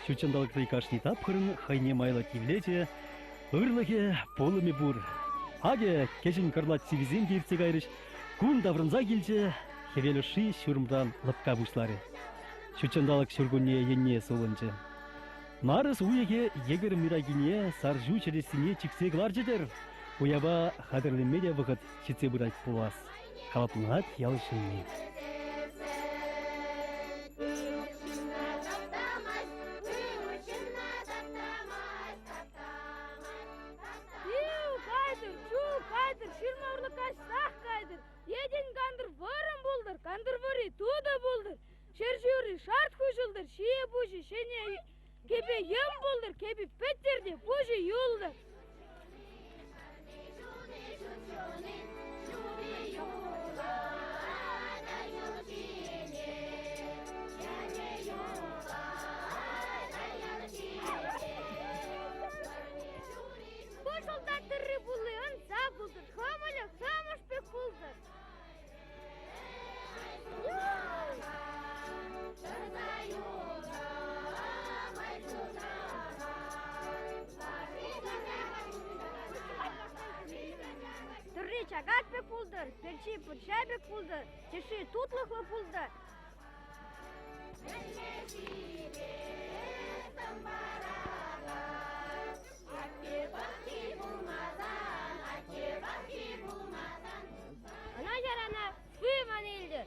Ҫутҫанталӑкри кашни тапхӑрӑн хӑйне майлӑ тивлечӗ, ырлӑхӗ, пулӑмӗ пур. Акӑ, кӗҫӗн кӑрлач сивӗсем те иртсе кайрӗҫ. Кун таврӑнса килчӗ, хӗвел ӑшши ҫурӑмран лӑпка пуҫларӗ. Ҫутҫанталӑк ҫуркунне енне сулӑнчӗ. Нарӑс уйӑхӗ йӗкӗр миракине сар ҫу чӗрессине чиксе кӑларчӗ-тӗр. Уява хатӗрленме те вӑхӑт ҫитсе пырать пулас. Калапланать ял ҫынни. Кайтӑр, чул кайтӑр, ҫырма урлӑ каҫсах кайтӑр. Йӗтӗн кантӑр вӑрӑм пултӑр, кантӑр вӑри тутӑ пултӑр. Ҫӗршыври шарт хуҫӑлтӑр, ҫие пуҫӗ ҫӗнӗ кӗпе йӑм пултӑр, кӗпи пӗттӗр те пуҫӗ юлтӑр. Пӑшӑлта тырри пулли ӑнса пултӑр, хӑмӑлӗ хӑмӑш пек пултӑр. Тырри чакак пек пултӑр, пӗрчи пӑрҫа пек пултӑр, тӗшши тутлӑхлӑ пултӑр. Ӑна ярана сыван илтӗр.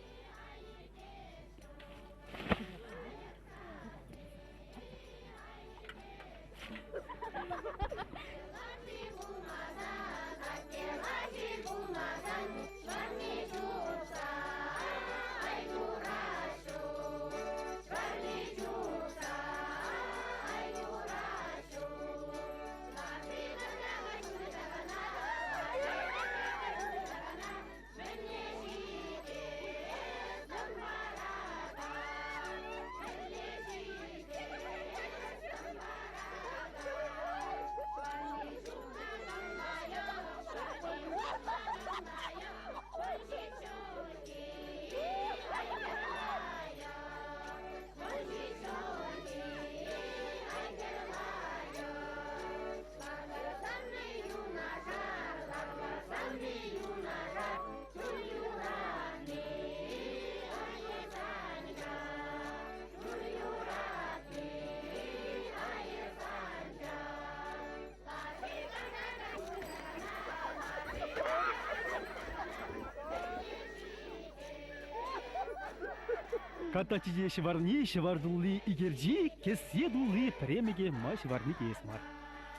Катачине ҫӑварни, ҫӑвар тулли икерчи, кӗсье тулли пӗремӗке ма ҫӑварни теес мар.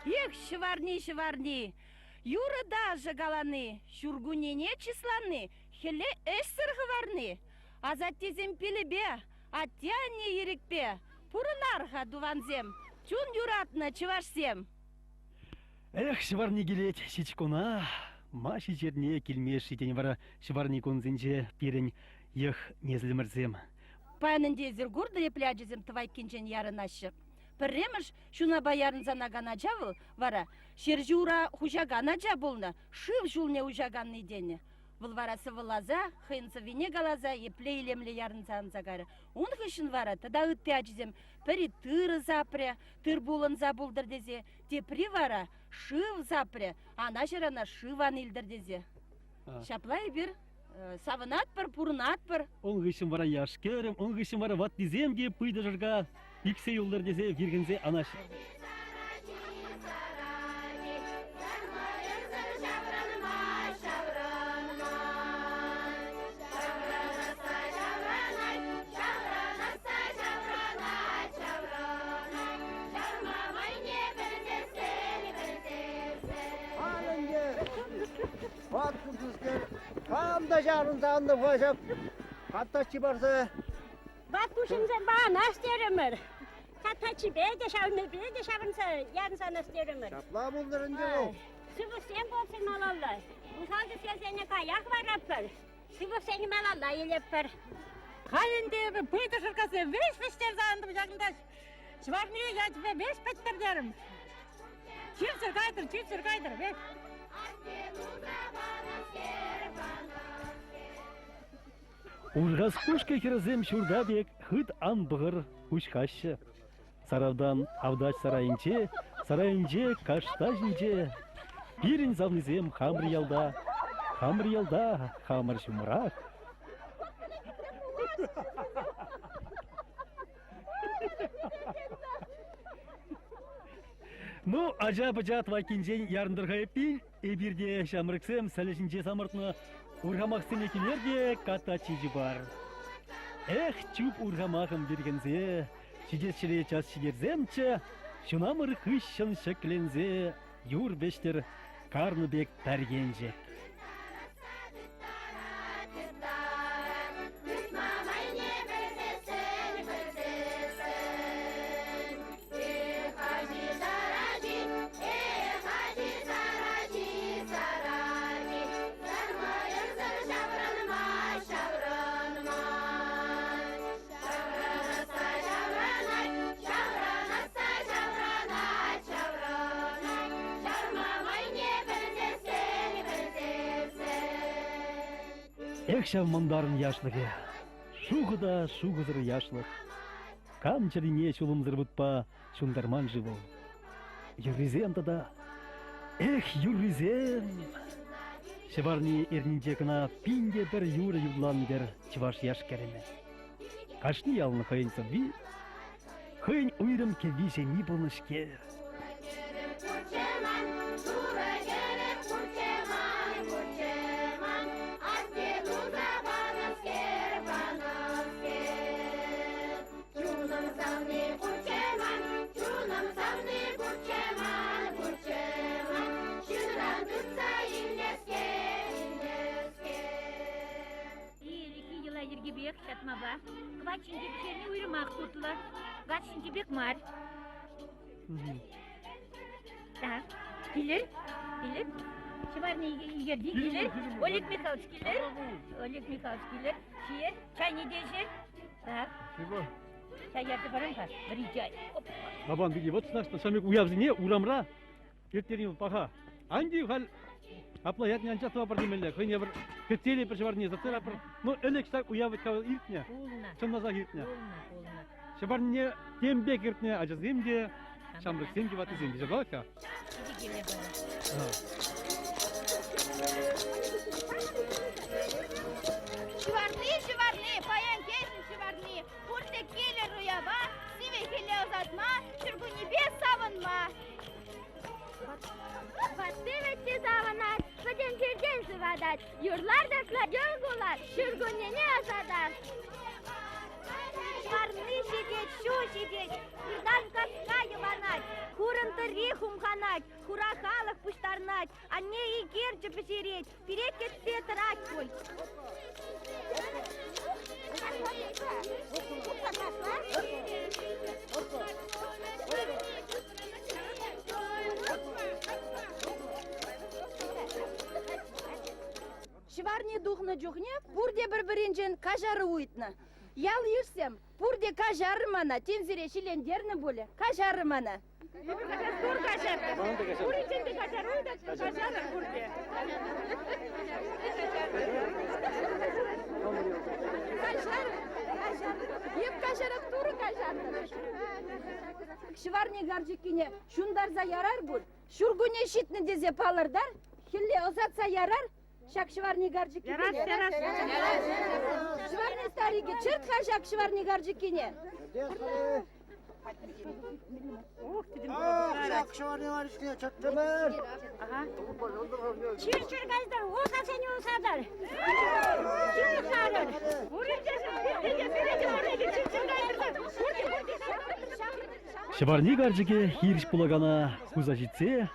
Эх, ҫӑварни, ҫӑварни! Юрӑ-ташӑ калани, ҫуркуннене чыслани, хӗле ӗҫсӗр хӑварни. Асаттесем пилӗпе, атте-анне ирӗкпе пурӑнар-ха, тӑвансем, чун юратнӑ чӑвашсем. Эх, ҫӑварни килет ҫич куна, ма ҫич эрне килмест-ши тен вара ҫӑварни кунсенче пирӗн йӑх несӗлӗмӗрсем. Паян ӗнтӗ эсир куртӑр епле ачасем тӑвайккинчен ярӑнаҫҫӗ. Пӗрремӗш ҫунапа ярӑнсан акан ача вӑл вара ҫерҫи ура хуҫакан ача пулнӑ, шыв ҫулне уҫаканни тенӗ. Вӑл вара сӑвӑласа, хӑйӗн сӑввине каласа епле илемлӗ ярӑнса анса кайрӗ. Ун хыҫҫӑн вара тата ытти ачисем пӗри тырӑ сапрӗ, тыр-пул ӑнса пултӑр тесе, тепри вара шыв сапрӗ, ана-ҫарана шыв ан илтӗр тесе. Ҫапла эпир савӑнатпӑр, пурӑнатпӑр. Ун хыҫҫӑн вара яш-кӗрӗм, ун хыҫҫӑн вара ваттисем те пыйтӑшӑрка ӳксе юлтӑр тесе вирхӗнсе анаҫҫӗ. Хам та ҫаврӑнса аннӑ ҫак каттаччи парса. Ваттушӑнсем панас терӗмӗр. Каттаччипе те ҫавнипе те ҫаврӑнса ярӑнса анас терӗмӗр. Ҫапла пултӑр ӗнтӗ вӑл. Сывлӑхсем пулсын малалла. Усал тӗслесене каях вараппӑр. Сывлӑхсене малалла илетпӗр. Халь ӗнтӗ эпӗ пыйтӑ шыркаса вӗҫ вӗҫтерсе антӑм ҫакӑнта. Чӑвашне ячӗпе вӗҫ пӗттӗр терӗм. Чир-чӗр кайтӑр, чир-чӗр кайтӑр, вӗҫ. Урхас Кушкӑ хӗрӗсем ҫурта пек хыт ан пӑхӑр, хуҫкаҫҫӗ. Саравтан Автач сарайӗнче, сарайӗнче кашта ҫинче. Пирӗн савнисем хамӑр ялта, хамӑр ялта, хамӑр ҫумрах. Ну, ача-пӑча тӑвайккинчен ярӑнтӑр-ха эппин. Эпир те ҫамрӑксем сӗлӗ ҫинче самӑртнӑ урхамахсене килер те катаччи чупар. Эх, чуп урхамахӑм вирхӗнсе, ҫитес ҫӗре час ҫитерсемччӗ, ҫунамӑр хыҫҫӑн ҫӗкленсе юр вӗҫтӗр карнӑ пек пӗркенчӗк. Эх, ҫав мӑнтарӑн яшлӑхӗ! Шухӑ та шухӑсӑр яшлӑх. Кам чӗрине ҫулӑмсӑр вутпа ҫунтарман-ши вӑл? Юррисем тата... Эх, юррисем! Ҫӑварни эрнинче кӑна пин те пӗр юрӑ юрланӑ-тӗр чӑваш яш-кӗрӗмӗ. Кашни ялӑн хӑйӗн сӑвви, хӑйӗн уйрӑм кӗвви-ҫемми пулнӑ-ҫке. Ирӗкхи йӑла-йӗркепех ҫатмапа. Кӑвак ҫинче пӗҫерни уйрӑмах тутлӑ. Газ ҫинчи пек мар. Так, килер, килер. Ҫӑварни икерти килер. Олег Михайлович килер. Олег Михайлович килер. Ҫиер, чайне те ӗҫер. Так. Спасибо. Чай ярса парам-ха. Вӗри чай. Бабан пирки вот ҫак уявсене урамра ирттерни паха. Ан тив халь апла ятне анчах тӑва пӗр темелле. Хӑйне пӗр кӗтсе те пӗр ҫӑварне сӑтса пӗр. Ну, ӗлӗк ҫак уяв вӗт иртнӗ. Пулнӑ. Чӑнласах иртнӗ. Пулнӑ, пулнӑ. Ҫӑварнине тем пек иртнӗ ачасем те, ҫамрӑксем те, ваттисем те. Ҫапла-ха? Питӗ кирлӗ пулнӑ. Ҫӑварни, ҫӑварни, паян кӗҫӗн ҫӑварни. Пурте килӗр уява, сивӗ хӗле ӑсатма, ҫуркуннепе савӑнма. Ватти-вӗтти савӑнать, пӗтӗм чиртен сыватать. Юрлар ташла йӑл кулать, ҫуркуннене ӑсатать. Ҫӑварни ҫитет, ҫу ҫитет, выртан каска йӑванать, хурӑн тӑрри хумханать, хура халӑх пуҫтарӑнать, анне икерчӗ пӗҫерет, пире кӗтсе тӑрать пуль. Ҫӑварни тухнӑ чухне пурте пӗр-пӗринчен каҫару ыйтнӑ. Ял-йышсем, пурте каҫарӑр мана, тен сире ҫиллентернӗ пулӗ, каҫарӑр мана. Пур каҫарӑр. Пуринчен те каҫару ыйтатпӑр, каҫарӑр пурте. Каҫарӑр, каҫарӑр. Эп каҫарап, Турӑ каҫартӑр. Ҫӑварни карчӑккине ҫунтарса ярар пуль. Ҫуркунне ҫитнӗ тесе палӑртар, хӗлле ӑсатса ярар ҫак ҫӑварни карчӑккине. Ярас, ярас. Ҫӑварни старикӗ, чӗрт-ха ҫак ҫӑварни карчӑккине. Ах, ҫак ҫӑварни карчӑкне чӗртрӗмӗр. Чир-чӗр кайтӑр, усалсене усатӑр. Ҫылӑхсарӑр. Ҫӑварни карчӑкӗ хирӗҫ пулакана хуса ҫитсе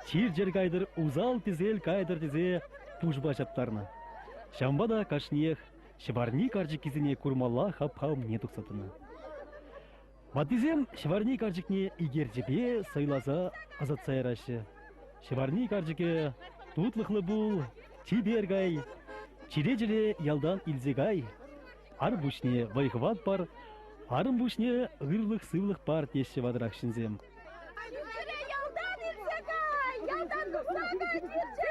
чир-чӗр кайтӑр, усал-тӗсел кайтӑр тесе пушӑпа ҫаптарнӑ. Ҫавӑнпа та кашниех ҫӑварни карчӑккисене курмалла хапха умне тухса тӑнӑ. Ваттисем ҫӑварни карчӑкне икерчӗпе сӑйласа ӑсатса яраҫҫӗ. Ҫӑварни карчӑкӗ тутлӑхлӑ пул, чипер кай, чире-чӗре ялтан илсе кай, Ар пуҫне вӑй-хӑват пар, арӑм пуҫне ырлӑх-сывлӑх пар теҫҫӗ ватӑрах ҫынсем. Чир-чӗре ялтан илсе кай! Ялтан тухса кай, чир-чӗре!